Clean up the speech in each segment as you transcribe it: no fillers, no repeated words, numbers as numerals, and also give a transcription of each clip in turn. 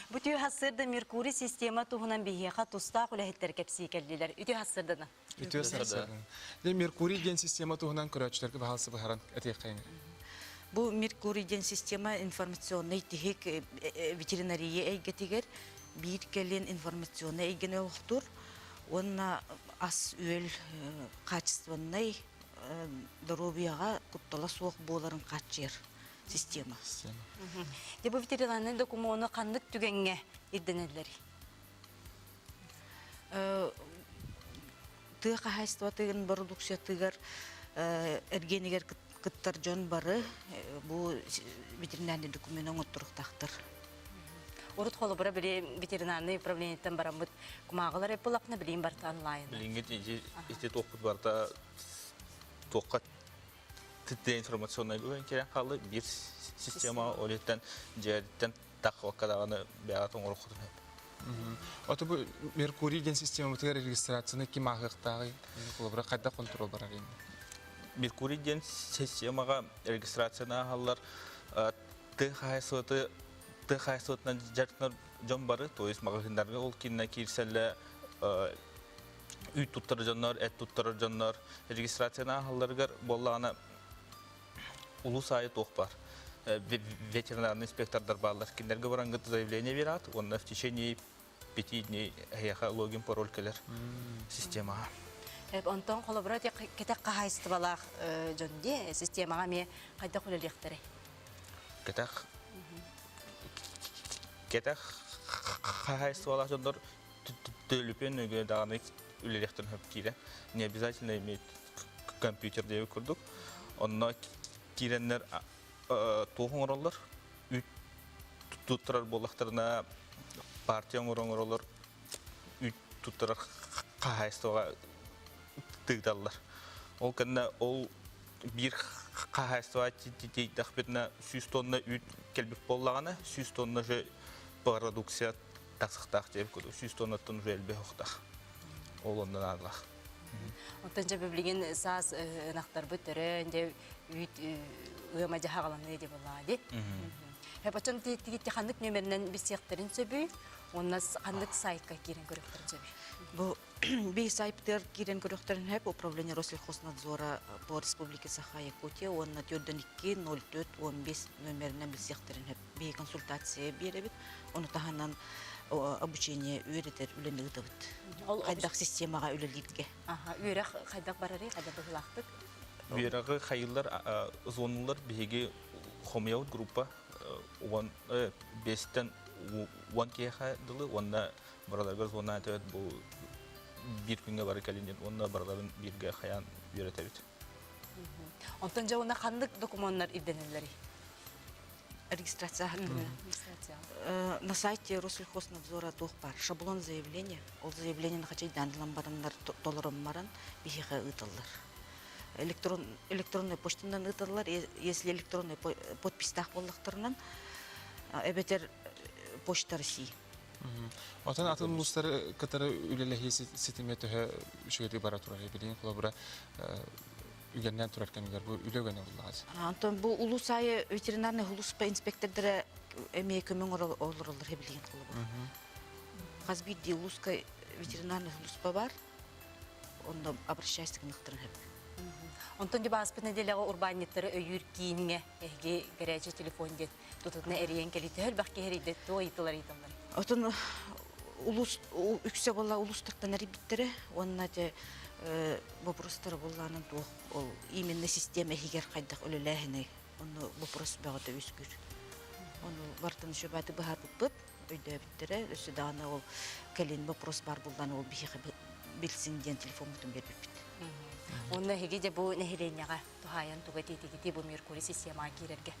Бу үтүө сарсыарда Меркурий система туһунан биһиэхэ тустаах үлэһиттэр кэпсии кэллилэр. Үтүө сарсыарданан. Үтүө сарсыарданан. Дьэ, Меркурий диэн система туһунан көрөөччүлэргэ баһаалса быһааран этиэххэйиҥ. Бу Меркурий диэн система информационнай тиһик ветеринария эйгэтигэр биир кэлин информационнай эйгэни олохтуур уонна ас-үөл качественнай доруобуйаҕа куттала суох буоларын хааччыйар система. Дьэ бу ветеринарнай докумуону ханнык түгэҥҥэ ирдэнэллэрий? Тыа хаһаайыстыбатын бородууксуйатыгар эргиэнигэр кыттар дьон бары бу ветеринарный документы оҥотторуохтаахтар. Урут холобура били ветеринарный управлениеттан бараммыт кумааҕылар эппылакна билигин барыта онлайн. Билиҥҥи ити туохпут барыта туохха Титтэ информационнай бүгүн киирэн хаалла биир система ол иһиттэн дьиэттэн таххыбакка даҕаны бэйэҕэ тоҥоруоххутун сөп. Ото бу Меркурий диэн системабытыгар регистрацияны ким ааһыахтааҕый? Холобура хайдах контрол барар инни? Меркурий диэн системаҕа регистрацияны ааһаллар тыа хаһаайыстыбаты тыа хаһаайыстыбатынан дьарыктанар дьон бары, то есть маҕаһыыннарга ол кининэ киирсэллэр үүт туттарар дьоннор, эт туттарар дьоннор регистрацияны ааһалларыгар буоллаҕына улуус аайы туох баар ветеринарный инспектордар бааллар. Кинилэргэ бараҥҥыт заявление биэрэҕит уонна в течение пяти дней эһиэхэ логин пароль кэлэр системаҕа. Онтон холобура кэтэх хаһаайыстыбалаах дьон дии системаҕа эмиэ хайдах үлэлиэхтэрэй? Кэтэх кэтэх хаһаайыстыбалаах дьоннор Төлөпүөн нөҥүө даҕаны үлэлиэхтэрин сөп киирэн. Не обязательно иметь компьютер диэбит курдук. Онно киирэннэр туох оҥороллор? Үүт туттарар буоллахтарына партия оҥоро оҥороллор үүт туттарар хаһаайыстыбаҕа тыыталлар. Ол кэннэ ол биир хаһаайыстыбаҕа тиийдэхпитинэ 100 тонна үүт кэлбит буоллаҕына, 100 тонна уже продукция тахсыахтаах диэбит курдук 100 тоннаттан уже элбэх охтах. Ол онно наадалаах. Оттон дьэ билигин саас ынахтарбыт төрөөн дьэ үүт ыама дьаһаҕаланыы дии буоллаҕа дии. Эпочон тигитти ханнык нүөмэринэн билсиэхтэрин сөбүй уонна ханнык сайтка киирэн көрүөхтэрин сөбүй? Бу би сайтыгар киирэн көрүөхтэрин сөп управление Россельхознадзора по Республике Саха-Якутия уонна 4 04 15 номеринэн билсиэхтэрин сөп. Биһи консультация биэрэбит, ону таһынан обучение үөрэтэр үлэни ыытабыт. Хайдах системаҕа үлэлииргэ. Үөрэх хайдах барарый, хайдах быһыылаахтык? Үөрэҕи хайыллар зонулар биһиги хомуйабыт группа уон биэстэн уон киһиэхэ дылы уонна барыларыгар зона этебит бу биир күҥҥэ бары кэлин диэн уонна барыларын бииргэ хайаан үөрэтэбит. Онтон дьэ уонна ханнык докумуоннар ирдэнэллэрий? Регистрация На сайте Россельхознадзора туох баар шаблон заявления. Ол заявлениени хачайдаан ылан бараннар толорон баран биһиэхэ ыыталлар. Электрон, электронной почтанан ыыталлар. Если электронный подписьтаах буоллахтарынан, эбэтэр Почта России. Отон атын улуустары кытары үлэлэһии ситимэ төһө үчүгэйдик бара турар билигин холобура үгэннээн турар кэмигэр бу үлэ үгэнэ буллаҕа. Антон бу улуус аайы ветеринарный улууспа инспектордара эмиэ көмө олороллор билигин холобура. Хас биирдии улууска ветеринарный улууспа бар. Онно обращайся гыныктарын сөп. Онтон дьыбааспыт нэдиэлэҕэ урбаанньыттары өйүүр кииҥҥэ эһиги горячий телефон диэн тутатына эрийэн кэлии төһө элбэх киһи эрийдэ туох ыйытылар ыйыталлар? Отон улуус үксэ буолла улуустартан эрийбиттэрэ уонна те вопростара буоллаанан туох ол именно система иһигэр хайдах үлэлээһинэй онно вопрос бөҕөтө үөскүүр. Ону бартын үчүгэйдик быһаарбыппыт, өйдөөбүттэрэ. Өссө даҕаны ол кэлин вопрос баар буоллаан ол биһиэхэ билсин диэн телефоммутун биэрбиппит. Уонна эһиги дьэ бу нэһилиэнньэҕэ туһаайан туга этиитигитий бу Меркурий системаҕа киирэргэ?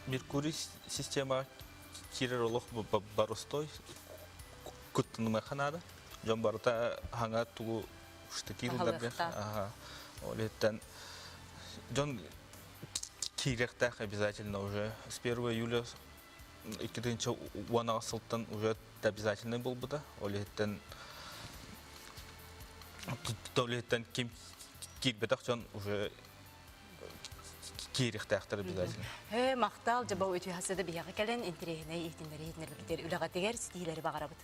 Меркурий система киирэр олох боростой кыттынымыахха наада. Дьон барыта хаҥа тугу штыки ылдарга. Ол иһиттэн дьон киириэхтээх обязательно уже с 1 июля 2010 сылтан уже обязательный буолбута. Ол иһиттэн ол иһиттэн ким киирбэтэх дьон уже. Киириэхтээхтэр обязательно. Хэ, махтал, дьэ бу үтүө хасыда биһиэхэ кэлэн интэриэһинэй иһитиннэри иһитиннэрбиккитигэр үлэҕитигэр ситиһиилэри баҕарабыт.